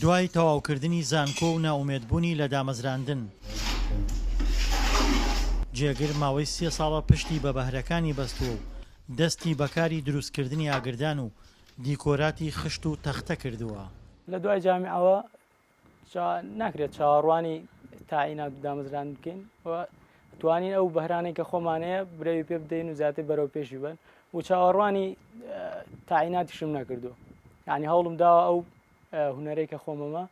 دوای تەواوکردنی زانکۆ و نائومێدبوونی لە دامەزراندن، جێگر ماوەی سێ ساڵە پشتی بە بەهرەکانی بەستووە و دەستی بە کاری دروستکردنی ئاگردان و دیکۆراتی خشت و تەختە کردووە. لە دوای جامیعەوە ناکرێت چاوەڕوانی تاعینات و دامەزراندن بکەین و توانین ئەو بەهرانەی کە خۆمان هەیە برەوی پێ بدەین و زیاتر بەرەو پێشی بن و چاوەڕوانی تاعیناتیشم نەکردو یعنی هەوڵم داوە ئەو هوەرەی کە خۆمەمە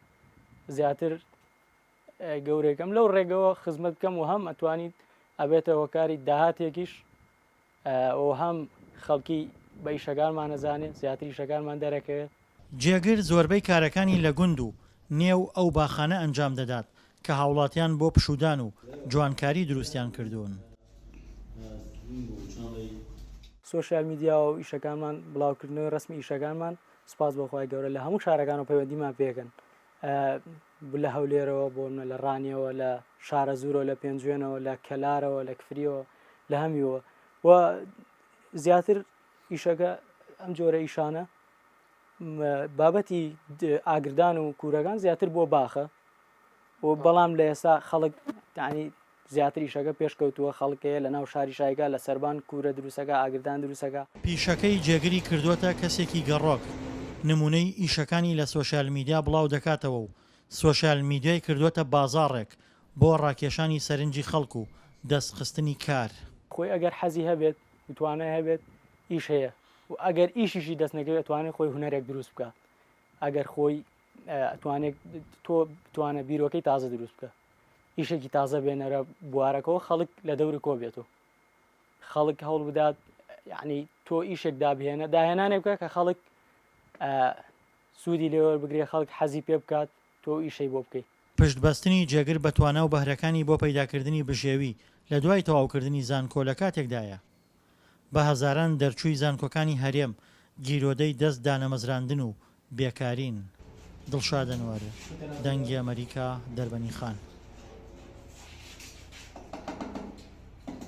زیاتر گەورەکەم لەو ڕێگەوە خزمەت بکەم و هەم ئەتوانیت ئەبێتە هۆکاری داهاتێکیش و هەم خەڵکی بە ئیشەکانمان ئەزانێ زیاتر ئیشەکانمان دەرەکەوێت. جێگر زۆربەی کارەکانی لە گوند و نێو ئەو باخانە ئەنجام دەدات کە هاوڵاتیان بۆ پشوودان و جوانکاری دروستیان کردوون. سۆشیال میدیا و ئیشەکانمان بڵاوکردنەوەی ڕەسمی ئیشەکانمان سوپاس بۆ خوای گەورە لە هەموو شارەکانەوە پەیوەندیمان پێکەن لە هەولێرەوە بۆ منە لە ڕانیەوە لە شارەزوورەوە لە پێنجوێنەوە لە کەلارەوە لە کفریەوە لە هەمیەوە و زیاتر ئیشەکە ئەم جۆرە ئیشانە بابەتی ئاگردان و کوورەکان زیاتر بۆ باخە و بەڵام لە ئێستا خەڵک ینی زیاتر ئیشەکە پێشکەوتووە خەڵک هەیە لە ناو شاری شایگا لە سەربان کوورە دروستەکە ئاگردان دروستەکە. پیشەکەی جێگری کردووەتە کەسێکی گەڕۆک، نموونەی ئیشەکانی لە سۆشیال میدیا بڵاو دەکاتەوە و سۆشیال میدیای کردووەتە بازاڕێک بۆ ڕاکێشانی سەرنجی خەڵک و دەست خستنی کار. خۆی ئەگەر حەزی هەبێت و توانای هەبێت ئیش هەیە و ئەگەر ئیشیشی دەست نەکەوێت ئەتوانێت خۆی هونەرێک دروست بکات ئەگەر خۆی ئەتوانێت تۆ بتوانە بیرۆکەی تازە دروست بکە ئیشێکی تازە بێنەرە بوارەکەەوە خەڵک لە دەوری کۆ بێتەوە خەڵک هەوڵ بدات یعنی تۆ ئیشێک دابهێنە داهێنانێک بکە کە خەڵک سوودی لێوەربگرێ خەڵک حەزی پێ بکات تۆ ئیشەی بۆ بکەیت. پشتبەستنی جێگر بە توانا و بەهرەکانی بۆ پەیداکردنی بژێوی لە دوای تەواوکردنی زانکۆ لە کاتێکدایە بە هەزاران دەرچووی زانکۆکانی هەرێم گیرۆدەی دەست دانەمەزراندن و بێکارین. دڵشاد ئەنوەر، دەنگی ئەمەریکا، دەربەنیخان.